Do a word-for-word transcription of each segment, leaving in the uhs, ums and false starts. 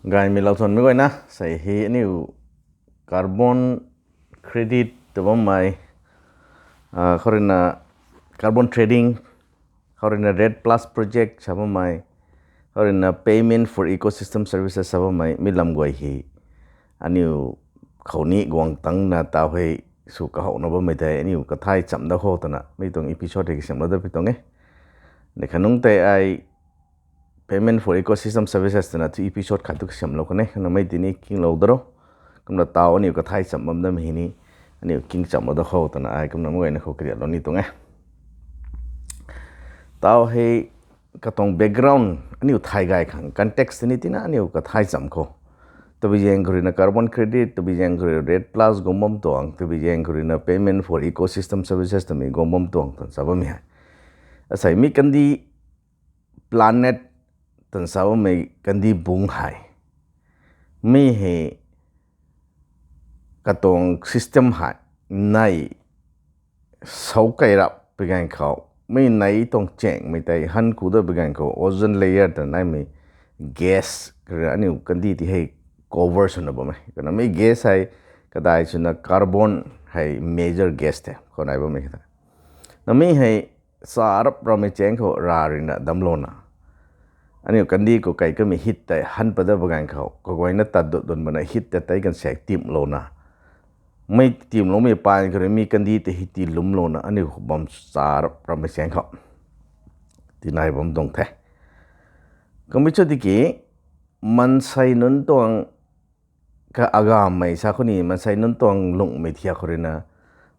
Gaymei lou thonmei guayna sei hei aniu carbon credit ta bammei, khou ruina carbon trading, khou ruina REDD Plus project sa bammei, khou ruina payment for ecosystem services sa bammei mi lam guay hei aniu khou ni guang tangna taw hei sw kahowna bammei tei aniu kathai cham da kho twna mi tuang episode hei kasiamhlou dat pui tuang e. Ni khanungc tei ai payment for ecosystem services twna thu episode khat tu kasiamhlou kan e, kanmei tini kinglou da ro. Kumna taw aniu kathai cham bam dam hei ni aniu king chamlou da kho twna ai kumna mei guayna khou kariatlou ni tuang e. Taw hei katuang background aniu thay gay khang context ni tina aniu kathai cham khou, tabui zaeng khou ruina carbon credit, tabui zaeng khou ruina REDD Plus guang bam tuang, tabui zaeng khou ruina payment for ecosystem services twmei guang bam tuang twna sa bammei hei, asei mi kandih planet twna sa bammei kandih bungc hei, mi hei katuang system hei nei sou kai rap pui ganv khou, mi nei tuang changmei tei han ku dat pui ganv khou ozone layer ta naimei gas, aniu kandih ti hei cover swna bam e. Kanmei gas hei kadai swna carbon hei major gas the khou nai bammei kata. Namei hei sa rap ramei chaeng khou ra ruina damclouna, aniu kandih khou kai kamei heat tei han pat dat pui ganv khou kaguayna tat dut dun bana heat ta tei kan sek timhlouna, mei timhloumei paan khou rui mi kandih tei hei tii lumclouna aniu khou bam sa rap ramei chaeng khou tinai bam tuang the. Kamei chu tiki maansei nunc tuang ka agammei sa khou ni maansei nunc tuang lungmei thiak khou ruina,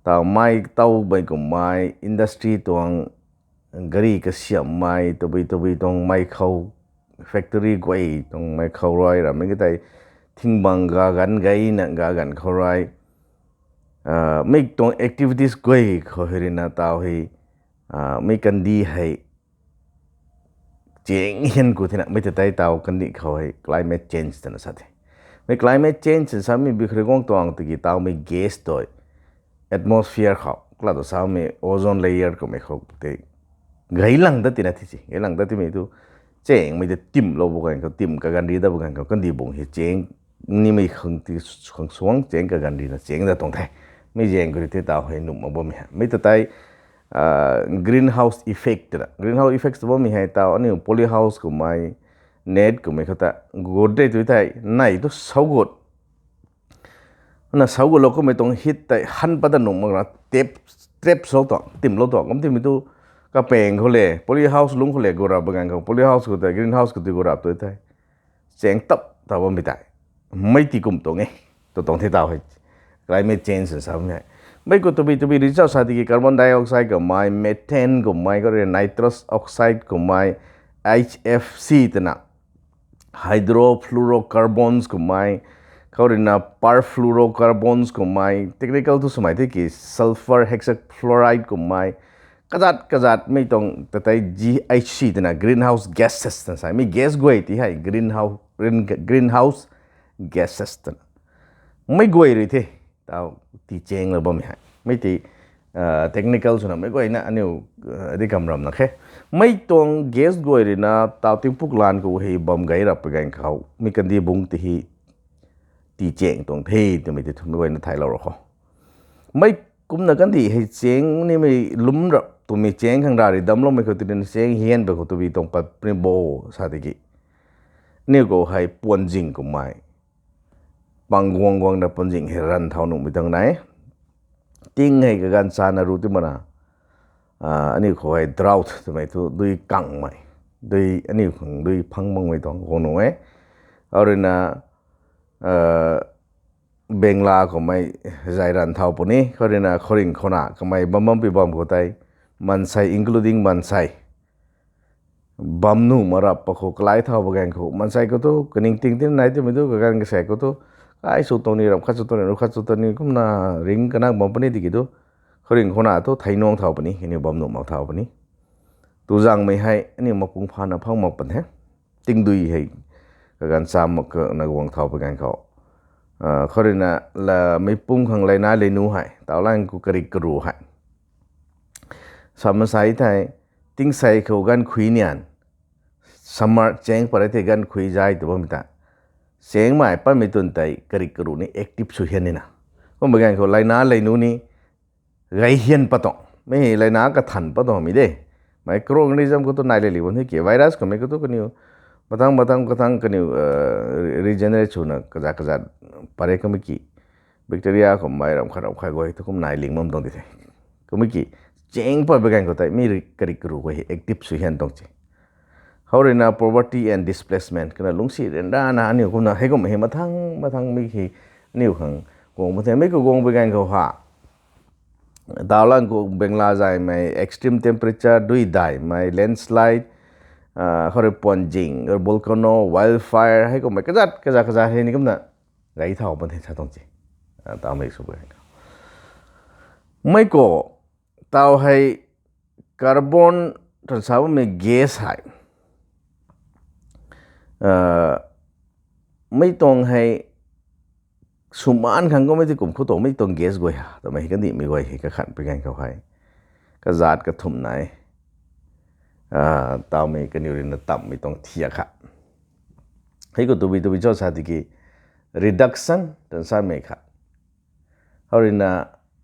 taw mei tawmei kummei industry tuang gari kasiamhmei tabui tabui tuang mei khou, factory guay tuang mei khou rui ramei katei thingbang gaganv gayna gaganv khou rui mei tuang activities guay khou hei ruina taw hei mei kandih hei chaeng hian ku thena mei ta tei taw kandih khou hei climate change twna sa the. Mei climate change twna samei bi khou rui guang tuang tiki tawmei gas tei atmosphere khou kala tu samei ozone layer kummei khou tei gaylang dat tina thi si, gaylang dat timei tu chaengmei tei timhlou pui ganv khou, tim kaganv ri dat pui ganv khou kandih bungc hei chaeng nimei khang ti khang suang chaeng kaganv rina chaeng dat tuang the. Mei zaeng khou rui tei taw hei nuh mak bammei hei mei ta tei greenhouse effect twna, greenhouse effect tw bammei hei taw aniu polyhouse kummei, net kummei khou ta gut de tu thei nei tu sou gut na sou gutlou kummei tuang heat tei han pat dat nuh mak ra, trap, trap sw tuang, timhlou tuang kum timei tu kapaeng khou le polyhouse lungc khou le gut rap pui ganv khou polyhouse khou tei greenhouse khou tei gut rap tu thei chaeng tap ta bammei tei mei ti kum tuang e. Tu tuang the taw hei climate change twna sa bammei hei mei khou tabui tabui research sa tiki carbon dioxide kummei, methane kummei, khou rui nitrous oxide kummei, H F C twna hydrofluorocarbons kummei, khou ruina perfluorocarbons kummei, technical tu swmei tiki sulphur hexafluoride kummei, kazat kazatmei tuang ta tei G H G twna greenhouse gases twna sa, mi gas guay ti hei greenhouse, greenhouse gases twna mei guay rui the taw tii chaenglou bammei hei mei ti technical swna mei guayna aniu di kam ramna khe. Mei tuang gas guay ruina taw tingpuk lan khou hei bam gay rap pui ganv khou mi kandih bungc tei hei tii chaeng tuang the twmei tei thumei guayna thaylou ra khou, mei kumna kandih hei chaeng nimei lum rap twmei chaeng khang ra rui damcloumei khou tei ruina chaeng hian pui khou tabui tuang pat puni bo sa tiki aniu khou hei puanzing kummei pang guang guangna puanzing hei ranv thau nuhmei tuang nai. Ting hei kaganv chana ru ti mana, aniu khou hei drought twmei thu dui kangmei, dui aniu khang dui phang makmei tuang guang nuh e. Khou ruina bengla kummei zay ranv thau puni, khou ruina khouringh khouna kamei bam bam pi bam khou tei maansei, including maansei bam nuh mak rap pa khou kalai thau pui ganv khou maansei khou tu kaning ting tina nai timei tu kaganv kasek khou tu kai sw tuang ni, rap khat sw tuang ni, ru khat sw tuang ni kumna ring kanak bam puni tiki tu khouringh khouna thu thei nuang thau puni, aniu bam nuh mak thau puni. Tu zaengmei hei aniu mapung phana phang mak pan the. Tingdui hei kaganv cha mak kana guang thau pui ganv khou, khou ruina la meipum khang leina leinu hei taulang khou karik karu hei sa masei thei, tingsei khou ganv khui nian, summer chaeng pat rei thei ganv khui zay tw bammei ta Chengmei patmei twn tei karik karu ni active sw hian nina. Kumbi ganv khou laina leinu ni gay hian pat tuang. Mi hei laina kathan pat tuang mi de. Microorganism khou tu nai le li bam the ki, virus khou mei khou tu kaniw, matang matang katang kaniw, regenerate swna kazat kazat pare kamei ki. Bacteria khou mei ram khat ram khat guay tu kum nai ling bam tuang di the. Kumei ki, cheng pat bi ganv khou tei mi karik karu guay hei active sw hian tuang che. Khou ruina poverty and displacement, kana lungsi ryanrana aniu kumna hei kum hei mathang mathang mi hei aniu khang guang pat the, mi khou guang bi ganv khou ha. Taulang khou Bangla zaymei, extreme temperature, dui daihmei, landslide, khou rui puan zing, volcano, wildfire, hei kummei kazat kazat kazat hei ni kumna gay thau pat the sa tuang che. Taumei sw bi ganv khou mei khou tau hei carbon twn sa bammei gas hei mei tuang hei swmaan khang kummei ti kum khou tuang mei tuang gas guay ha twmei hei kandihmei guay hei kakhan bi ganv khou hei kazat kathumh nai. Taumei kaniw ruina tamhmei tuang thiak kha. Hei khou tubi tubi cho sa tiki reduction twn samei kha. Khou ruina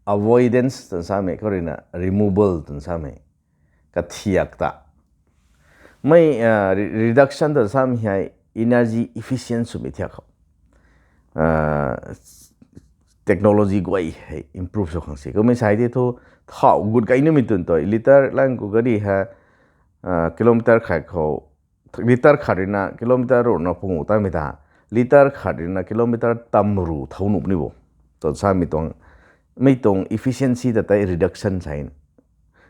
avoidance twn samei, khou ruina removal twn samei. Kathiak ta. Mei reduction twn samei hei energy efficient swmei thiak khou technology guay hei improve sw khang si. Kummei sai ti thu thau gut kai numei twn tu liter lang khou gari hei kilometer khat khou, liter khat ruina kilometer ruhna pungu tamei ta, liter khat ruina kilometer tam ru thau nuh puni bo. Twn samei tuang, mei tuang efficiency ta tei reduction sa na.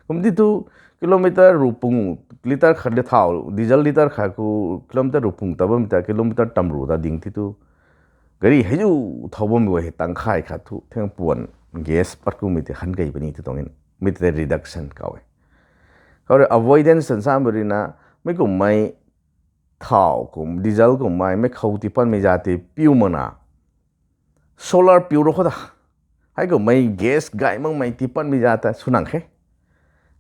Kum ti thu kilometer ru pungu, liter khat le thau, diesel liter khat khou kilometer ru pungu ta bammei ta kilometer tam ru ta ding ti thu gari hei zu thau bammei guay hei tangkhay khat thu theng puan gas pat kumei tei han kei puni ti tuang in, mi tei reduction kaw e. Khou rui avoidance twn samei ruina, mei kummei thau kum diesel kummei mei khou tii patmei za tei piu makna solar piu ru khou ta. Hei kummei gas gay makmei tii patmei za ta sw nang khe.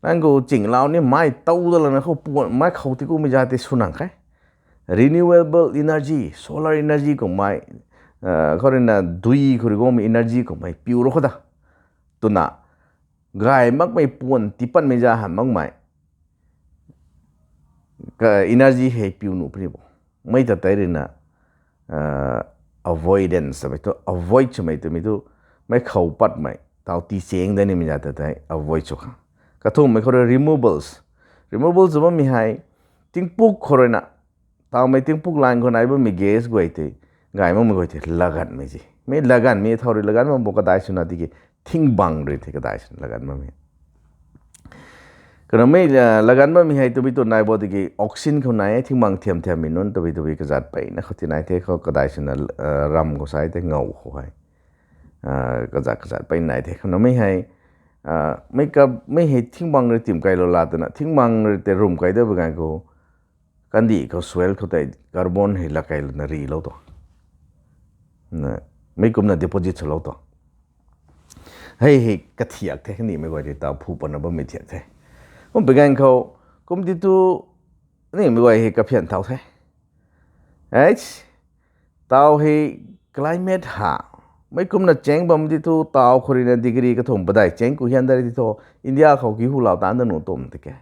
Nang khou chinglau ni mei tow da lana khou puan mei khou tii kumei za tei sw nang khe. Renewable energy, solar energy kummei, khou ruina dui khou rui guangmei energy kummei piu ru khou ta. Twna gay makmei puan tii patmei za han makmei energy hei piu nuh puni bo. Mei ta tei ruina avoidance twmei thu, avoid swmei twmei thu, mei khou patmei tau tii cheng da nimei za ta tei avoid sw khang. Kathumhmei khou rui removals. Removals tw bammei hei tingpuk khou ruina, taumei tingpuk lan khou nai bammei gas guay tei, gay makmei guay tei laganmei si. Mei laganmei thau rui lagan bam bo kadai swna tiki thingbang rui tei kadai swna lagan bammei. Kana mei lagan bammei hei tubi twn nai bo tiki oxygen khou nai e, thingbang thiam thiammei nunc tubi tubi kazat peyna khou ti nai the, khou kadai swna ram khou sai tei ngaw khou hei kazat kazat pey nai the. Kana mei hei, mei hei thingbang rui tim kailou la twna, thingbang rui tei rum kai da bi ganv khou, kandih khou soil khou tei carbon hei lak kailouna rilou tuang. Mei kumna deposit swlou tuang. Hei hei kathiak the, kandihmei guay tei tau phu patna bammei thiak the. Kum bi ganv khou, kum ti tu, kandihmei guay hei kaphian thau the. Tau hei climate ha, mei kumna cheng bam ti thu tau khou ruina degree kathumh padeih cheng ku hian da ti thu, India khou kihu lau tan da nuh tum ti ke.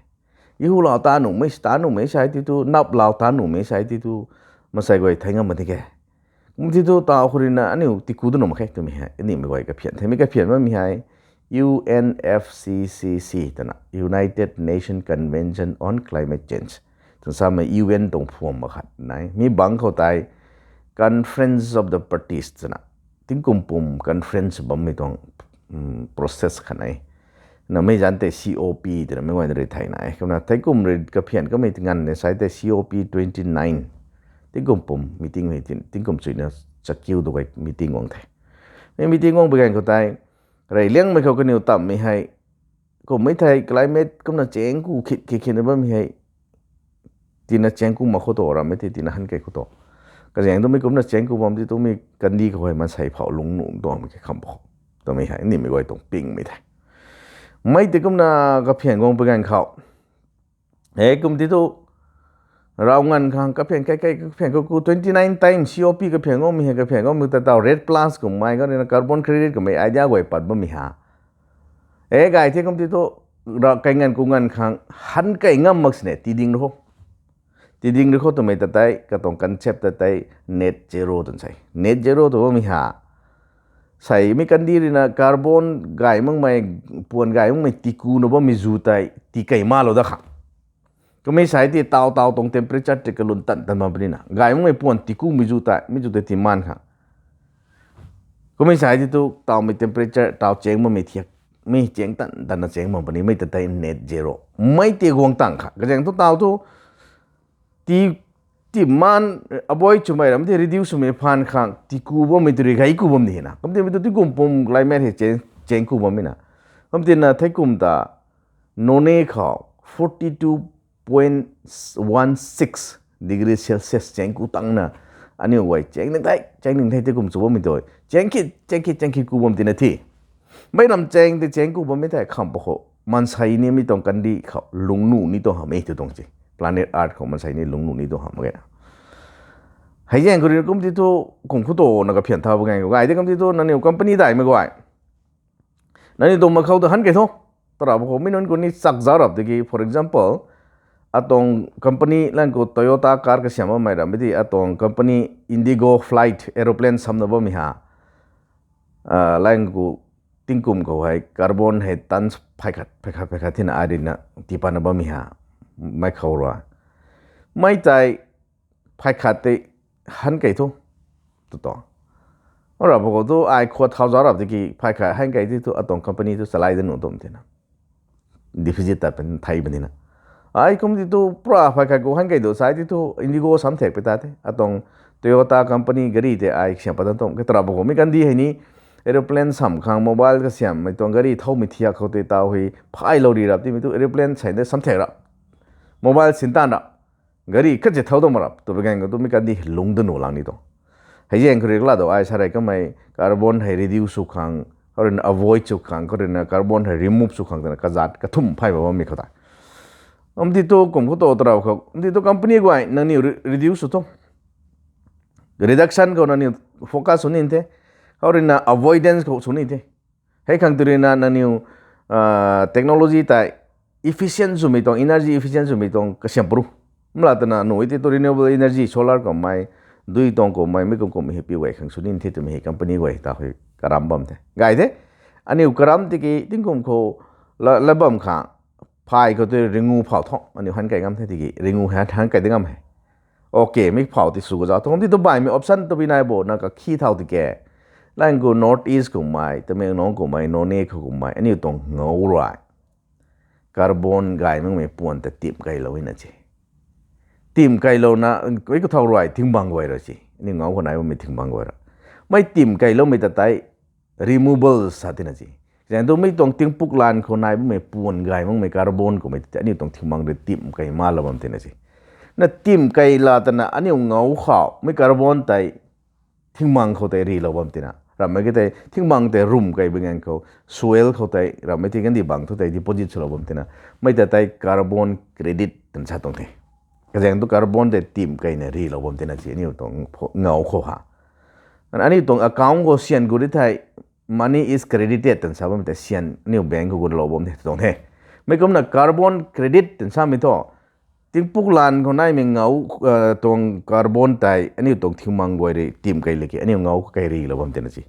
Kihu lau tan nuhmei, tan nuhmei sai ti thu, nap lau tan nuhmei sai ti thu, masai guay thei ngam ma ti ke. Kum ti thu tau khou ruina aniu tiku da nuh mak khe twmei hei kandihmei guay kaphian the. Mei kaphian bammei hei U N F C C C twna, United Nations Convention on Climate Change twn samei U N tuang phuam makhat nai. Mi bang khou tei Conference of the Parties twna, tingkum pum conference bammei tuang process khat nai. Na mei zanc tei C O P twna mei guayna rui thei nai. Kumna thei kum rui kaphian kamei nganv ne sai tei C O P twenty nine. Tingkum pum meeting hei tingkum chuina chakiu tu gay meeting guang the. Mei meeting guang bi ganv khou tei, reyliangmei khou kaniw tamhmei hei, kummei thei climate kumna cheng ku khit khit khitna bammei hei, tina cheng ku mak khou tu rammei tei tina han kei khou tu. Kazaeng tumei kumna cheng ku bam ti tumei kandih khou hei maansei phau lung nuh tuangmei khe kham khou twmei hei nimei guay tuang pingmei the. Mei tei kumna kaphian guang bi ganv khou, hei kum ti tu, Rav nganv khang kaphian kai kai kaphian khou ku twenty nine times C O P kaphian ngam mi hei kaphian ngam mi ta tau REDD plus kummei kha ruina carbon credit kummei idea guay pat bam mi ha. E gay the kum ti thu, ra kai nganv ku nganv khang han kai ngam mak sini tiding ru kho. Tiding ru kho twmei ta tei katuang concept ta tei net zero twna sei. Net zero tw bam mi ha. Sei mi kandi ruina carbon gay makmei, puan gay makmei tiku na bammei zu tei tikei malou da kha. Kummei sai ti tau tau tuang temperature ti kalun tan tan bam puni na. Gay makmei puan tikumei zu tei, mi zu tei timan kha. Kummei sai ti tu tawmei temperature tau cheng bammei thiak, mi cheng tan tan na cheng bam puni, mei ta tei net zero. Mei ti guang tang kha. Kazaeng thu tau thu, ti, timan avoid swmei ram ti reduce swmei phaan khang, tiku bammei tu ri gay ku bam di na. Kum ti mi tu tingkum pum climate hei cheng, cheng ku bam mi na. Kum tina thei kum ta, Noney khou forty two point one six degree Celsius cheng ku tang na, aniu guay cheng ning thei, cheng ning thei ti kum chu bammei tu. Cheng khit, cheng khit, cheng khit ku bam tina thi. Mei ram cheng ti cheng ku bammei thei kham pa khou. Mansei ni mi tuang kandi khou lungnu ni tuang hamh e tu tuang si. Planet Earth khou mansei ni lungnu ni tuang hamh e. Hei zaeng khou rui kum ti thu kum khou tu na kaphian thau bam ganv khou gay de kum ti thu nangniw company daihmei guay. Nangniw tuang mak khou tu han kei tho. Tara bo khou mi nunc khou ni chak zauc rap tiki, for example, atuang company lang khou Toyota car kasiam bammei ram mi ti, atuang company Indigo flight aeroplane samna bammei ha. Lang khou tingkum khou hei carbon hei tons phay khat, phay khat, phay khat thina ai ruina tipatna bammei ha. Mei khou rui. Mei tei phay khat tei han kei thu. Tu tu. Rap bo khou tu ai khua thau zauc rap tiki phay khat han kei ti thu atuang company tu chalai da nuh tum tina. Deficit ta pen thei puni na. Ai kum ti tu pura phay khat khou han kei tu sai ti thu Indigo sam thek pui ta the. Atuang Toyota company gari tei ai kasiam pat tan tum. Kei tara bo khou mi kandi hei ni aeroplane sam khang mobile kasiammei tuang gari thowmei thiak khou tei tau hei phaylou ri rap timei tu aeroplane sai de sam thek rap. Mobile sin tan rap. Gari khat si thow dam rap, tu bam ganv khou tu mi kandi lung da nuh lang ni tuang. Hei zaeng khou rui kala tu ai sa rei kamei carbon hei reduce sw khang, khou ruina avoid sw khang, khou ruina carbon hei remove sw khang twna kazat kathumh phay bam bammei khou ta. Kum ti tu kum khou tu tara khou, kum ti tu company guay nangniw re-, reduce sw tho. Reduction khou nangniw focus sw ni the, khou ruina avoidance khou sw ni the. Hei khang tu ruina nangniw, technology tei efficient swmei tuang, energy efficient swmei tuang kasiam pru. Mla twna nuh ti tu renewable energy, solar kummei, dui tuang kummei, mi kum kum hei pi guay khang sw ni the twmei hei company guay ta hei karam bam the. Gay the, aniw karam tiki tingkum khou la, la bam khang, phay khou tu ringu phau tho, aniw han kei ngam the tiki, ringu han, han kei de ngam hei. Okay, mi phau ti sw kazauc. Tuang ti tu baihmei option tu bi nai bo, na kakhi thau tike. Lang khou North East kummei, Tamenglong kummei, Noney khou kummei, aniw tuang ngau rui carbon gay makmei puan ta tim keilou na si. Tim keilouna, kei kathau rui thingbang guay ra si. Aniw ngau khou nai bammei thingbang guay ra. Mei tim keiloumei ta tei removable sa tina si. Zaeng tu mi tuang tingpuk lan khou nai bammei puan gay makmei carbon kummei tei aniw tuang thingbang rui tim kei malou bam tina si. Na tim kei la twna aniw ngau khou mi carbon tei thingbang khou tei rilou bam tina. Rammei ki tei thingbang tei rum kei bam ganv khou soil khou tei rammei ti kandi bang thu tei deposit swlou bam tina. Mei ta tei carbon credit twna sa tuang the. Kazaeng tu carbon tei tim keina rilou bam tina si aniw tuang pho-, ngau khou ha. Aniw tuang account khou syan gu ri thei, money is credited twna sa bammei tei syan aniw bank khou gulou bam the tuang the. Mei kumna carbon credit twna samei thu, tingpuk lan khou naimei ngau, tuang carbon tei aniw tuang thingbang guay rui tim kei laki aniw ngau kei rilou bam tina si.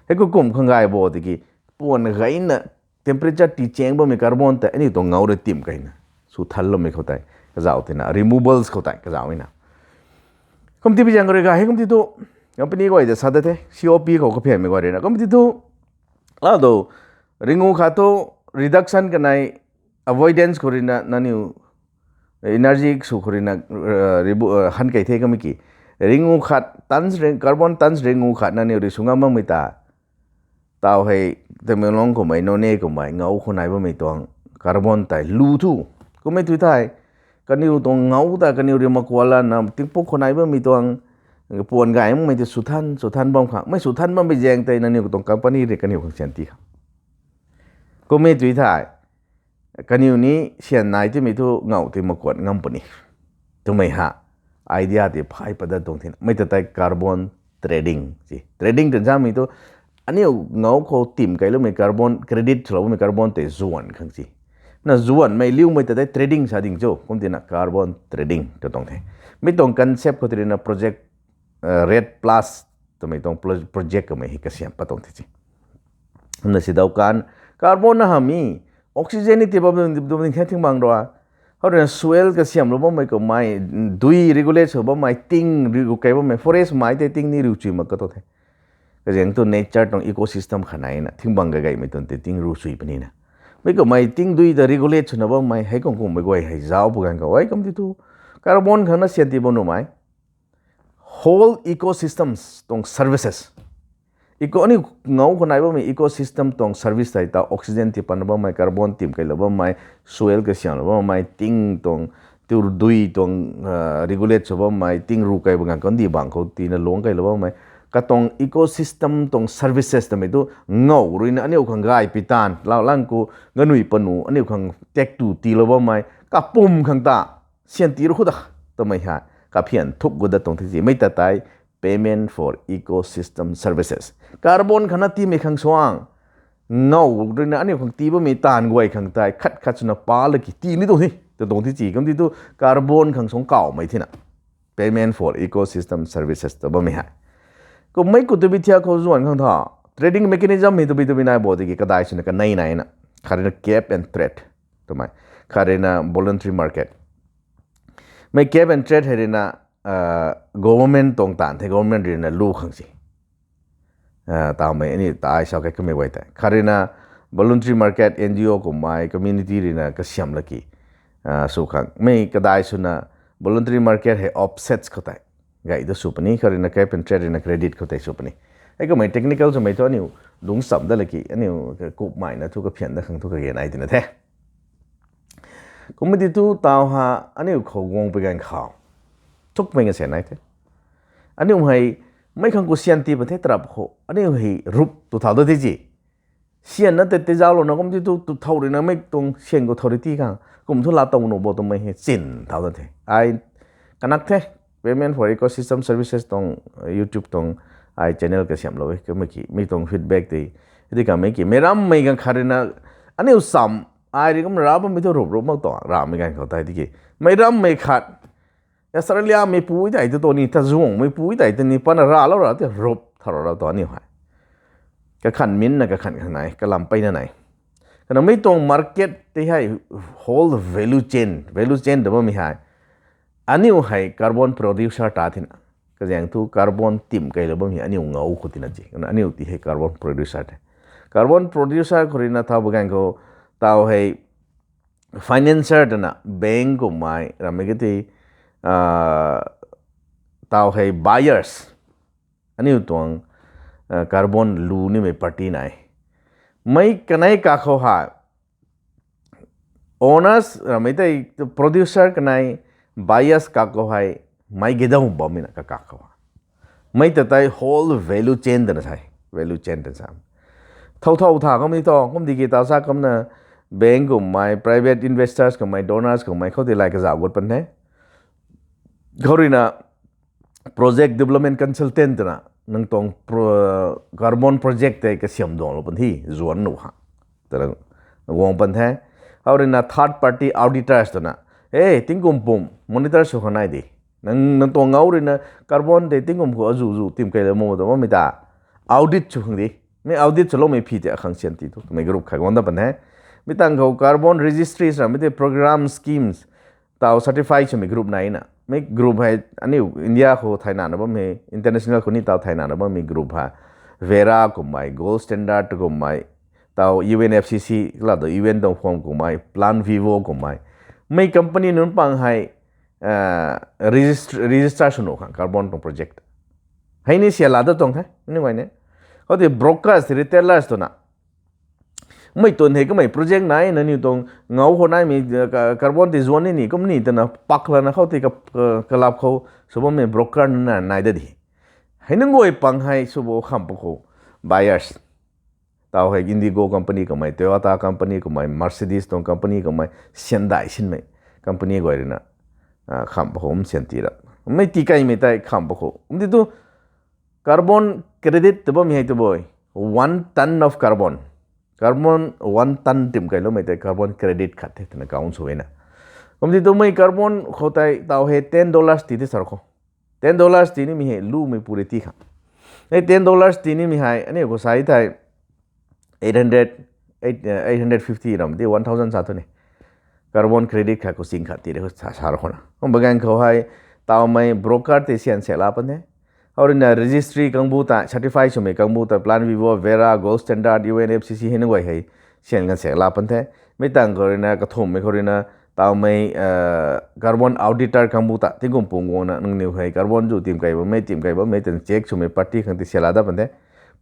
Hei khou kum khang gay bo tiki, puan gayna temperature ti cheng bammei carbon tei aniw tuang ngau rui tim keina sw thanloumei khou tei kazauc tina, removables khou tei kazauc na. Kum ti bi zaeng rui gay hei kum ti tu company guay ta sa da the, C O P khou kaphianmei guay ruina. Kum ti tu, la tu, ringu khat thu reduction kanei avoidance khou ruina nangniw energy sw khou ruina, han kei the kamei ki. Ringu khat tons ri-, carbon tons ringu khat nangniw rui sw ngam makmei ta. Tau hei Tamenglong kummei, Noney kummei, ngau khou nai bammei tuang carbon tei lu thu. Kummei tu thei, kaniw tuang ngau ta kaniw rui makuala na tingpuk khou nai bammei tuang puan gay makmei tei sw than, sw than bam khang. Mei sw than bammei zaeng tei nangniw tuang company rui kaniw khang syan ti khang. Kummei tu thei, kaniw ni syan nai timei thu ngau tei makuat ngam puni. Twmei ha idea tei phay pat dat tuang thina. Mei ta tei carbon trading si. Trading twna samei tu aniu ngau khou tim kailoumei carbon credit swlou bammei carbon tei zuan khang si. Na zuanmei liumei ta tei trading sa ding cho. Kum tina carbon trading tw tuang the. Mi tuang concept khou tei rina Project Red Plus twmei tuang project kamei hei kasiam pat tuang the si. Kumna si dau kan carbon na hamh mi oxygen ni tii bam ding the thing bang rua. Hou ruina soil kasiamlou bammei kummei, dui regulate sw bammei, ting riu kei bammei, forest mai tei ting ni riu chui mak ka tu the. Kazaeng tu nature tuang ecosystem khat naina thing bang kagaymei tuang tei ting riu chui puni na. Mi kummei ting dui ta regulate swna bammei hei kung kummei guay hei zauc pu ganv khou ei kum ti tu carbon khang na syan tii bam numei whole ecosystems tuang services. Eco aniu ngau khou nai bammei ecosystem tuang service tei ta oxygen tii patna bammei, carbon tim keilou bammei, soil kasiamlou bammei, ting tuang, tirdui tuang regulate sw bammei, ting ru kei bam ganv khou ndi bang khou tina luang keilou bammei, katuang ecosystem tuang services twmei tu ngau ruina aniu khang gay pi taanv lau lang khou ganui panu aniu khang tak tu tiilou bammei kapwm khang ta syan tii ru khou da twmei hei kaphian thuk gu dat tuang the si. Mei ta tei payment for ecosystem services. Carbon khang na tiimei khang suang ngau ruina aniu khang tii bammei taanv guay khang tei khat khat swna pa laki tii ni tuang the, tw tuang the si. Kum ti tu carbon khang suang kawmei thina payment for ecosystem services tw bammei hei. Kummei khou tabui thiak khou zuan khang tha trading mechanism hei tabui tabui nai bo tiki kadai swna kanei naina. Khat ruina cap and trade twmei, khat ruina voluntary market. Mei cap and trade hei ruina government tuang taanv the, government ruina lu khang si. Tawmei aniu ta ai sa kei kamei guay tei khat ruina voluntary market, N G O kummei, community ruina kasiam laki sw khang. Mei kadai swna voluntary market hei offsets khou tei gay ta sw puni, khat ruina cap and trade ruina credit khou tei sw puni. Hei kummei technical swmei thu aniu lungcham dat laki aniu kupmeina thu kaphian dat khang thu kage nai tina the. Kummei ti tu taw ha aniu khou guang pi ganv khou thukmei nga syan nai the. Aniu hei mei khang khou syan tii pat the tarap khou aniu hei rup tu thau dat the si. Syan na tei tei zauclouna kum ti tu tu thau ruina mei tuang syan khou thau rui tii khang kum thu laa tow nuh bo twmei hei chin thau dat the. Ai kanak the, payment for ecosystem services tuang YouTube tuang ai channel kasiamlou e, kamei ki mei tuang feedback tei di kamei ki meic rammei ganv khat ruina aniu sam ai rui kum ra bammei thu rup rup mak tuang ramei ganv khou tei tiki meic rammei khat Australiamei pui tei tu tu ni, Tazungmei pui tei tu ni pana raclou ra tei rup thau ra ra tu aniu hei kakhan minna kakhan khang nai, kalam peyna nai. Kana mei tuang market tei hei whole value chain, value chain tw bammei hei aniu hei carbon producer ta thina. Kazaeng thu carbon tim keilou bammei aniu ngau khou tina si. Kana aniu ti hei carbon producer the. Carbon producer khou ruina thau ba ganv khou taw hei financier twna bank kummei rammei ka tei taw hei buyers, aniu tuang carbon lu nimei party nai. Mei kanei kakhou hei owners rammei tei producer kanei, buyers kakhou hei mei gedau bammei na kakakhou ha. Mei ta tei whole value chain twna sa, value chain twna sa. Thau thau tha kum ni tu kum tiki taw sa kumna bank kummei, private investors kummei, donors kummei khou tei lai kazauh gut pan the. Khou ruina project development consultant twna nang tuang carbon project tei kasiam duanglou pan the zuan nuh ha twna guang pan the. Khou ruina third party auditors twna e tingkum pum monitor sw khang nai di. Nang nang tuang ngau ruina carbon tei tingkum khou azuh zuh tim keilou mak twmei ta audit sw khang di. Mei audit swloumei phi tei akhang syan tii tu twmei group khat guang dat pan the. Mi tang khou carbon registries rammei tei program schemes taw certify swmei group naina. Mei group hei aniu India khou thaynana bammei, international khou ni taw thaynana bammei group hei Verra kummei, Gold Standard kummei, taw U N F C C la do U N tuang form kummei, Plan Vivo kummei. Mei company nunc pang hei register sw nuh khang carbon tuang project hei ni syan laa dat tuang the ni guay ni. Khou tei brokers, retailers twna mei tuang hei kamei project nai na niw tuang ngau khou naimei carbon tei zuan ni ni kum ni twna pak lana khou tei kalap khou sw bammei broker na nai dat di. Hei nunc guay pang hei sw bo kham pa khou buyers taw hei Indigo company kummei, Toyota company kummei, Mercedes tuang company kummei, syan dai sinmei company guay ruina Khamh pakhou um syan ti ra. Mei tikeimei tei khamh pakhou um ti tu carbon credit tw bammei hei tu boi, one ton of carbon, carbon one ton tim kailoumei tei carbon credit khat the twna count sw e na. Kum ti tu mei carbon khou tei taw hei ten dollars ti the sar khou, ten dollars ti nimei hei lumei pu rui ti kha. Hei ten dollars ti nimei hei aniu khou sai thei eight hundred, eight, eight hundred fifty ram ti one thousand sa thu ni. Carbon credit khat khou ching khat ti re sa khou na. Kum bagang khou hei tawmei broker tei syan sela pan the. Hou ruina registry kangbu ta, certify swmei kangbu ta, Plan Vivo, Verra, Gold Standard, U N F C C hei nunc guay hei syan kan sela pan the. Mei tang khou ruina kathumhmei khou ruina tawmei carbon auditor kangbu ta tingkum pung guangna nangniw hei carbon zu tim kai bammei, tim kai bammei twna check swmei party khang ti sela dat pan the.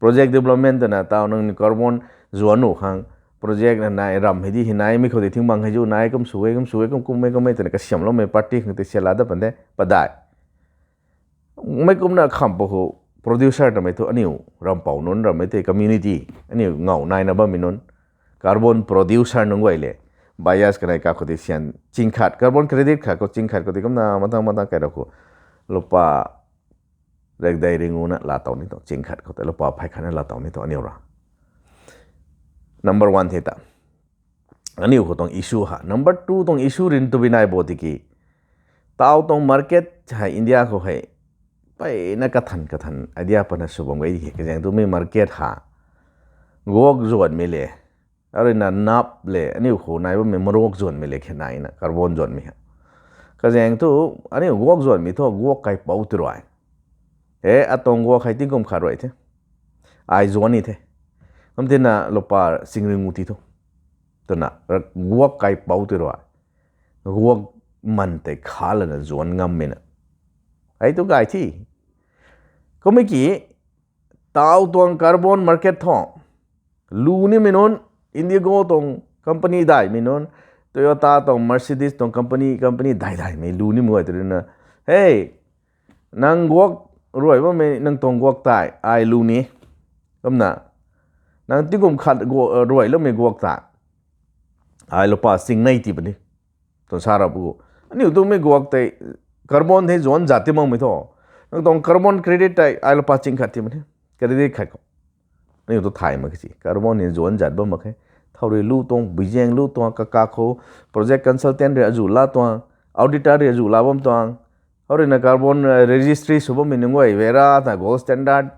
Project development twna taw nangniw carbon zuan nu khang project na nai ram hei di hei naimei khou di thingbang hei zu nai kum sw e, kum sw e, kum kummei kummei twna kasiamloumei party khang ti sela dat pan the. Padai mei kumna khamh pakhou producer twmei thu aniu rampou nunc rammei tei community, aniu ngau naina bammei nunc, carbon producer nunc guay le bias kanei kakhou ti syan ching khat, carbon credit khat khou ching khat khou ti kumna matang matang kai ra khou lupa rekdei ringuna laa tow ni tu, ching khat khou tei lupa phey khatna laa tow ni tu aniu ra. Number one the ta. Aniu khou tuang issue ha. Number two tuang issue rin tu binai bo tiki taw tuang market hei India khou hei mpeyna kathan kathan idea pana sw bam gay di he. Kazaeng tu mei market ha guak zuanmei le, aruina nap le, aniu khou nai bammei maruak zuanmei le khe naina carbon zuanmei ha. Kazaeng tu aniu guak zuanmei thu guak kaipouc ti rui e, atuang guak hei tingkum khat rui the, ai zuan ni the. Kum tina lupa singringu ti thu twna guak kaipouc ti rui guak man tei kha lana zuan ngammei na hei tu gay thi. Kummei ki taw tuang carbon market thu lu nimei nunc, Indigo tuang company daihmei nunc, Toyota tuang, Mercedes tuang company, company dai daihmei lu nimei guay tu ruina, hei, nang guak ruai bammei nang tuang guak tei ai lu ni. Kumna nang tingkum khat ruailoumei guak tei ai lupa sing nei ti puni. Tuang sa ra bu aniu tumei guak tei carbon hei zuan zat ti makmei thu, nang tuang carbon credit tei ai lupa ching khat ti puni. Credit khat khou aniu tu thay mak khe si, carbon hei zuan zat bam mak khe. Thau rui lu tuang, buizaeng lu tuang, kaka khou project consultant rui azu la tuang, auditor rui azu la bam tuang, hou ruina carbon registry sw bammei nunc guay, Verra ta, Gold Standard,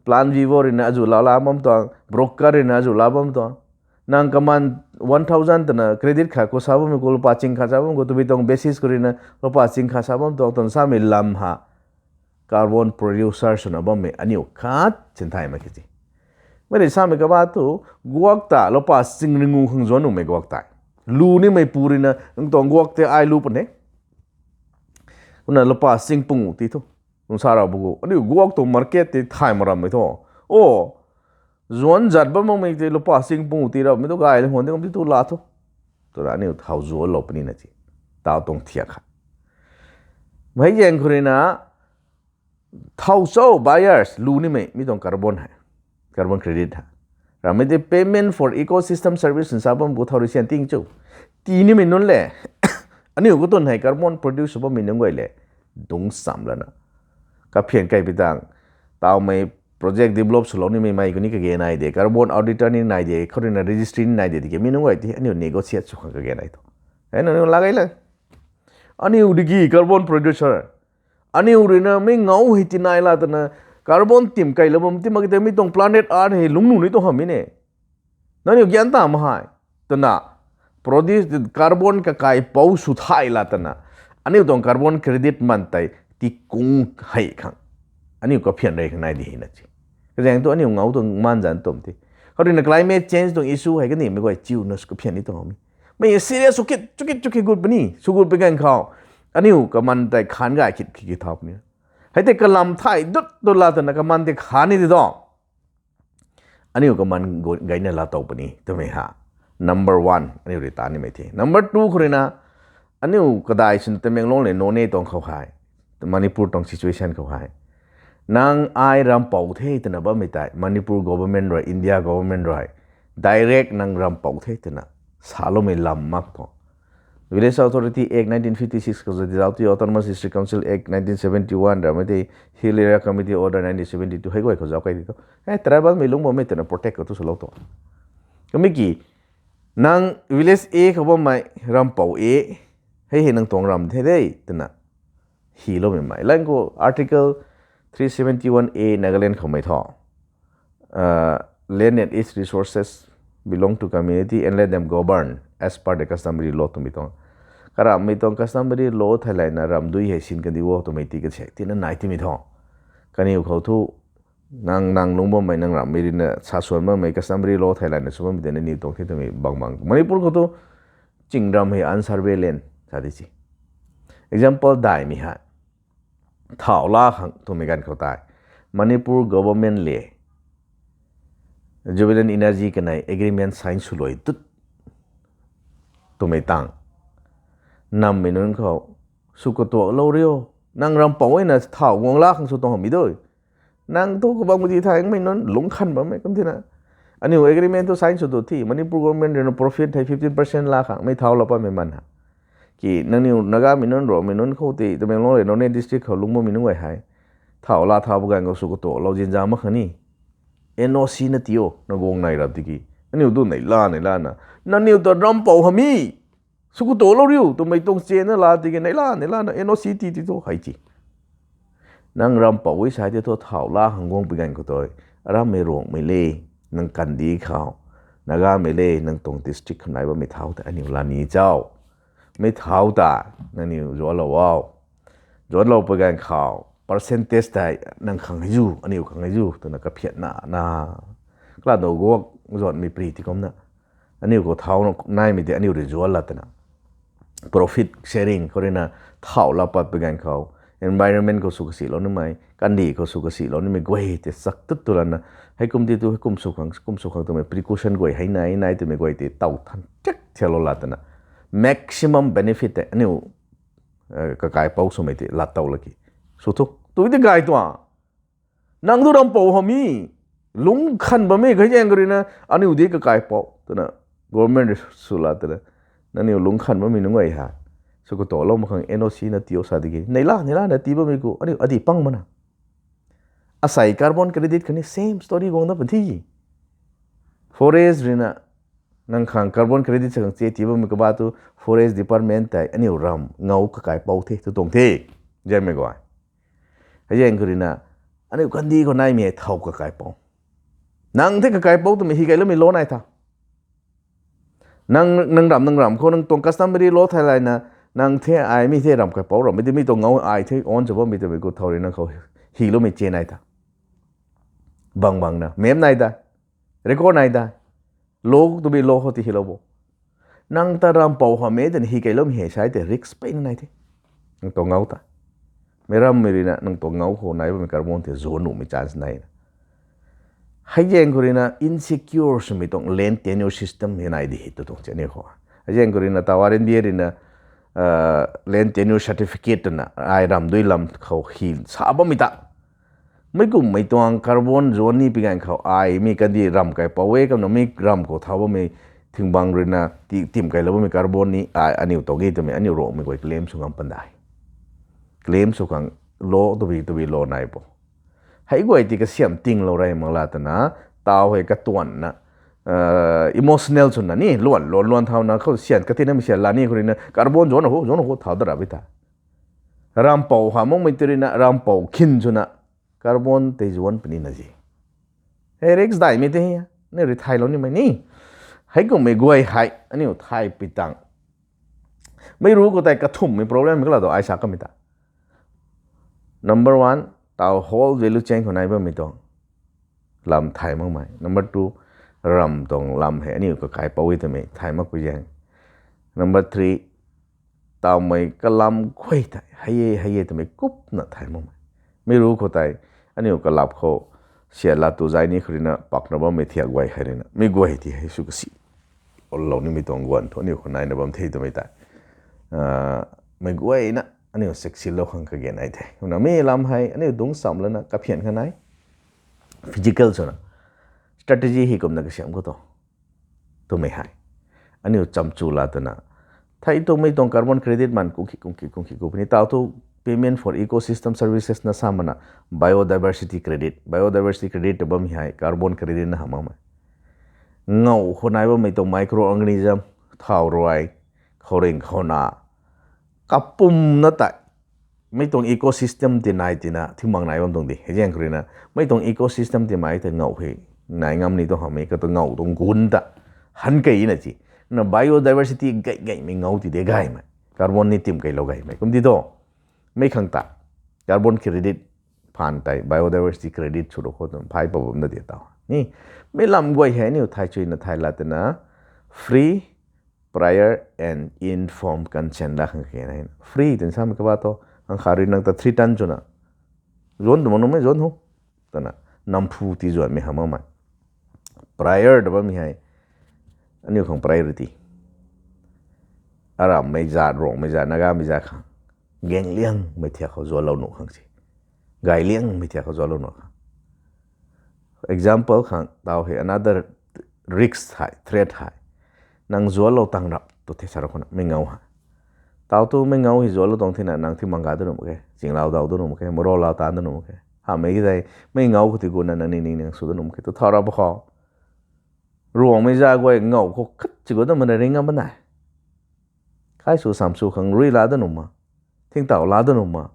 Plan Vivo ruina azu la la bam tuang, broker ruina azu la bam tuang. Nang kaman one thousand twna credit khat khou sa bammei khou lupa ching khat sa bam khou tabui tuang basis khou ruina lupa ching khat sa bam tuang twna samei lam ha carbon producer swna bammei aniu khat sin thay mak khe si. Mei rui samei kaba tu guak ta lupa singringu khang zuan numei guak tei lu nimei pu ruina nang tuang guak tei ai lu puni. Kumna lupa sing pungu ti thu, nung sa ra bu aniu guak tuang market tei thay mak rammei thu, o, zuan zat bam makmei tei lupa sing pungu ti rammei tu gay le huan de kum ti tu la thu twna aniu thau zuanlou puni na si. Taw tuang thiak kha mei zaeng khou ruina thau cho buyers lu nimei mi tuang carbon hei, carbon credit hei rammei tei payment for ecosystem service nsa bam khou thau rui syan ting cho ti nimei nunc le, aniu khou tun hei carbon produce sw bammei nunc guay le dungc cham lana kaphian kaipi tang, tawmei project develop swlou nimei mei khou ni kage nai de, carbon auditor ni nai de, khou ruina registry ni nai de tiki mi nunc guay ti aniu negotiate sw khang kage nai thu, hei nangniu la gay le. Aniu diki carbon producer, aniu ruina mei ngau hei tinai la twna carbon tim kailou bam ti mak tei mi tuang planet Earth hei lungc nu ni tu hamhmei ne. Nangniu gyan ta ma hei twna produce carbon kakaipouc sw thay la twna aniu tuang carbon credit man tei tikung hei khang aniu kaphian rey khang nai di hei na si. Kazaeng tu aniu ngau tuang man zan tum ti, khou ruina climate change tuang issue hei kanimei guay chiuna sw kaphian ni tuang mi, mei serious sw kit chukit chukit gut puni, sw gut pi ganv khou aniu kaman tei khan gay kit kit thau puni. Hei tei kalam thay dut tu la twna kaman tei khan ni ti tu aniu kaman gayna la tow puni twmei ha number one aniu rui ta nimei the. Number two khou ruina aniu kadai sin Tamenglong le Noney tuang khou hei, Manipur tuang situation khou hei, nang ai rampou the twna bammei tei Manipur government rui, India government rui direct nang rampou the twna saloumei lam mak thu, Village Authority Act nineteen fifty six khou zat di zauc ti, Autonomous District Council Act nineteen seventy one ramei tei, Hill Area Committee Order nineteen seventy two hei guay khou zauc kai di tu. Hei tribal mei lungc bammei twna protect khou tu swlou tu. Kamei ki, nang village A khou bammei rampou e, hei hei nang tuang ram the de twna hyloumei mei. Lang khou Article three seventy one A Nagaland khou mei thu, uh, land and its resources belong to community and let them govern as per the customary law twmei tuang. Karamhmei tuang customary law theilayna ramdui hei sin kandi o twmei ti kasek tina nai timei thu. Kaniw khou thu nang, nang lungc bammei, nang ramhmei ruina sa suan bammei customary law theilayna sw bammei tei nangniw tuang the twmei bang bang. Manipur khou tu ching ram hei unsurvey land sa di si. Example daihmei hei thau laa khang twmei ganv khou tei, Manipur government le Jubilant Energy kanei agreement sign swluai tut twmei tang, nammei nunc khou sw katuaklou rio, nang rampou e na thau guang laa khang sw tuang hamhmei dui. Nang thu kabang mudi thaymei nunc lungc khan bammei kum tina, aniu agreement thu sign sw tu thi, Manipur government ruina profit hei fifteen percent laa khang mei thau laa patmei man ha. Ki nangniw Nagamei nunc, Romei nunc khou tei Tamenglong le Noney district khou lungc bammei nunc guay hei, thau laa thau pa ganv khou sw katuaklou zinza mak khang ni, N O C na ti o na guang nai rap tiki, aniu tu neihla neihla na, nangniw ta rampou hamhmei sw katuaklou riu twmei tuang chena la tiki neihla neihla na N O C ti ti tu hei ti. Nang rampou e sa tei thu thau laa khang guang pi ganv khou tei, arammei Ruangmei le, nang kandih khou, Nagamei le, nang tuang district khou nai bammei thau tei aniu la ni chau. Mei thau ta nangniw zuanclou o. Zuanclou pi ganv khou percentage tei nang khang hei zu, aniu khang hei zu twna kaphiatna na, kala dou guak zuanmei pri ti kumna, aniu khou thau naimei tei aniu rui zuanc la twna profit sharing khou ruina thau laa pat pi ganv khou environment khou sw kasilou nimei, kandih khou sw kasilou nimei guay tei chak tut tu lana, heikum ti tu heikum sw khang, kum sw khang twmei precaution guay hei nai nai twmei guay tei taw than tak thialou la twna maximum benefit tei aniu kakaipouc swmei tei lat tow laki sw thu tu tei gay tuang. Nang tu rampou hamhmei, lungc khan bammei kaizaeng kha ruina, aniu di kakaipouc twna, government rui sw la twna, nangniw lungc khan bammei nunc guay hei sw katuaklou mak khang N O C na ti o sa tiki neihla neihla na tii bammei khou aniu adi pang mana. Asei carbon credit khatni same story guang da pa thi. Forest ruina nang khang carbon credit sa khang che tii bammei kaba tu forest department tei aniu ram ngau kakaipouc the tu tuang the. Zaengmei guay, hei zaeng kha ruina, aniu kandih khou naimei hei thau kakaipouc, nang the kakaipouc twmei hi kailoumei law nai tha. Nang, nang ram, nang ram khou nang tuang customary law theilayna, nang the ai mi the ram kaipouc rammei di mi tuang ngau ai the on cha bammei twmei khou thau rui nang khou hyloumei che nai tha. Bang bang na mem nai da, record nai da, law twmei law khou ti hylou bo. Nang ta rampou hamhmei twna hi kailoumei hei sa tei risk peyna nai the. Nang tuang ngau ta, meic rammei ruina nang tuang ngau khou nai bammei carbon tei zuanc nuhmei chance nai na. Hei zaeng khou ruina insecure swmei tuang land tenure system hei nai di hei tu tuang chani khou. Hei zaeng khou ruina taw R N B A ruina land tenure certificate twna ai ram dui lam khou hi sa bammei ta, meic kumhmei tuang carbon zuanc ni pi ganv khou ai mi kandih ram kaipouc e kumna mi ram khou thau bammei thingbang ruina ti, tim kailou bammei carbon ni ai aniu tuang e twmei aniu Ruangmei guay claim sw ngam pan dai. Claim sw khang law twbi twbi law nai bo. Hei guay ti kasiam tinglou rey mak la twna, taw hei katuanna, emotional swna ni luan luan luan thauna khou syan katinamei syan la ni khou ruina carbon zuanc khou zuanc khou thau da rap e ta. Rampou ha makmei tei ruina rampou khin swna carbon tei zuanc puni na zi. Hei risk daihmei tei aniu rui thaylou nimei ni. Heikumhmei guay hei aniu thay pi tang, meic ru khou tei kathumhmei problem kala tu ai sa kamei ta. Number one, taw whole value chain khou nai bammei tuang lam thay makmei. Number two, ram tuang lam hei aniu kakaipouc e twmei thay makpui zaeng. Number three, tawmei kalam guay tei hei e hei e twmei kupna thay makmei. Meic ru khou tei aniu kalap khou syan la tu zai ni khou ruina pakna bammei thiak guay hei ruina mi guay ti hei sw kasi lou nimei tuang guan thu aniu khou naina bam the twmei tei, meic guayna aniu seksilou khang kage nai the. Kumna mi lam hei aniu dungc cham lana kaphian kha nai, physical swna strategy hei kumna kasiam khou tu, twmei hei aniu chamchu la twna Thei tumei tuang carbon credit man kungkhi kungkhi kungkhi ku puni. Tau thu payment for ecosystem services na sa mana biodiversity credit. Biodiversity credit ta bammei hei carbon credit na hamh makmei. Ngau khou nai bammei tuang microorganism, thau ruai, khouring khouna, kapumna tei mei tuang ecosystem ti nai tina thiu mak nai bam tuang di. Hei zaeng khou rui na mei tuang ecosystem ti mai tei ngau hei nai ngam ni tuang hamhmei kata ngau tuang gun ta han kei na ci. Na biodiversity gay gaymei ngau ti de gaymei. Carbon ni tim keilou gaymei. Kum ti tu, mei khang ta carbon credit phaan tei biodiversity credit sw rou khou tu phay pa bam na di tau. Ni, mei lam guay hei aniu thai chuina thai la tina free, prior and informed consent la khang khe na. Free tin samei kaba tu, ang kha rui nang ta three ton chuna zuan tu mak nuhmei zuan hu twna namphu ti zuanmei hamh makmei. Prior ta bammei hei aniu khang priority. Arammei zat, Ruangmei zat, Nagamei zat khang gaengliangmei thiak khou zuanlou nuh khang si. Gailiangmei thiak khou zuanlou nuh khang. Example khang tau hei another risk hei, threat hei. Nang zuanlou tang rap tu the sa rap khou na mei ngau hei. Tau tu mei ngau hei zuanlou tuang thina nang thi mangga da nuh mak khe, chinglau dau da nuh mak khe, maro lau tan da nuh mak khe. Hamhmei ki tei mei ngau khou ti guna nang ning ning nang sw da nuh mak khe tu thau rap khou. Ruangmei zat guay ngau khou khat chi gu da mana ring ngam bam nai. Kai sw sam sw khang rui la da nuh ma, thingtau la da nuh ma,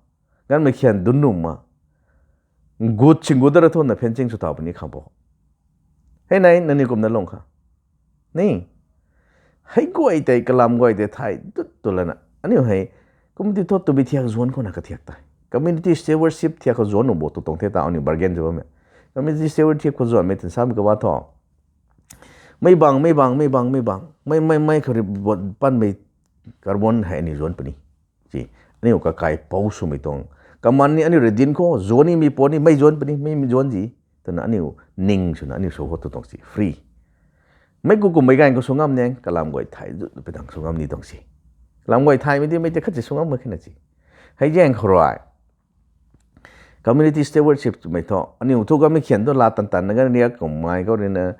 ganmei khian dun nuh ma, gut sing gut da ra thuna fencing sw tau puni khang bo. Hei nai nangniw kumna lung kha. Ni, hei guay tei kalam guay tei thai dut tu lana aniu hei kum ti thu tu bi thiak zuan khou na kathiak tei community stewardship thiak khou zuan nuh bo tu tuang the ta aniu bargain zu bammei. Community stewardship khou zuanmei tin samei kaba thu mei bang, mei bang, mei bang, mei bang, mei, mei, mei khou rui panmei carbon hei aniu zuan puni. Si, aniu kakai pou swmei tuang kaman ni aniu rui dinc khou zuan nimei puan ni mei zuan puni, mei, mei zuan zi twna aniu ning swna aniu sw khou tu tuang si free. Mei ku kummei ganv khou sw ngam nang, kalam guay thai zu pi tang sw ngam ni tuang si. Kalam guay thaymei di mei tei khat si sw ngam mak khe na si. Hei zaeng khou rui community stewardship twmei thu aniu thu kamei khian tu la tan tan na gan riak kummei khou rui na,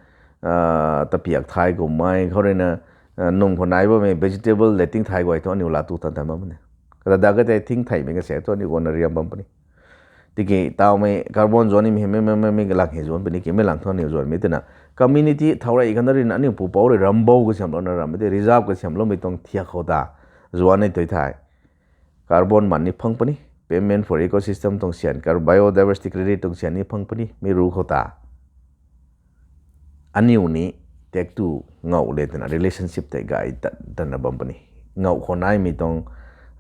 tapiak thai kummei khou rui na, num khou nai bammei vegetable le ting thai guay thu aniu la tu tan tan bam puni. Kata da ka tei ting theimei kase thu aniu guangna riam bam puni. Tiki taumei carbon zuan nimei hei mei, mei, mei, mei lang hei zuan puni ki mei lang thu aniu zuanmei twna community thau rei khana rui na aniu pupouc rui rambou kasiamlouna rammei tei reserve kasiamloumei tuang thiak khou ta zuan ni tui thai. Carbon man ni phang puni, payment for ecosystem tuang sian, car-, biodiversity credit tuang sian ni phang puni, mi ru khou ta. Aniu ni tektu ngau le twna relationship tei gay tat tanna bam puni. Ngau khou naimei tuang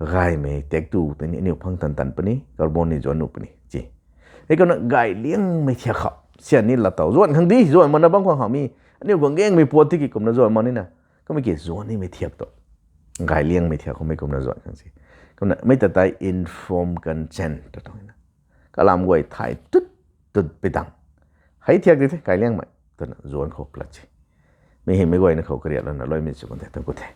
gaymei tektu tei ni aniu phang tan tan puni, carbon ni zuan nuh puni, si. Hei kumna gay liangmei thiak khou sian ni lat tau zuan khang di, zuan mana bam khang hamh mi, aniu guang gangmei puat tiki kumna zuan mak nina. Kumna ki zuan nimei thiak tu gay liangmei thiak khou mei kumna zuan khang si. Kumna mei ta tei informed consent ta tuang na. Kalam guay thai tut tut pi tang. Hei thiak di the gay liangmei twna zuan khou plat si. Mi hei mei guayna khou kariat lana luaimei sw kan the, tang ku the.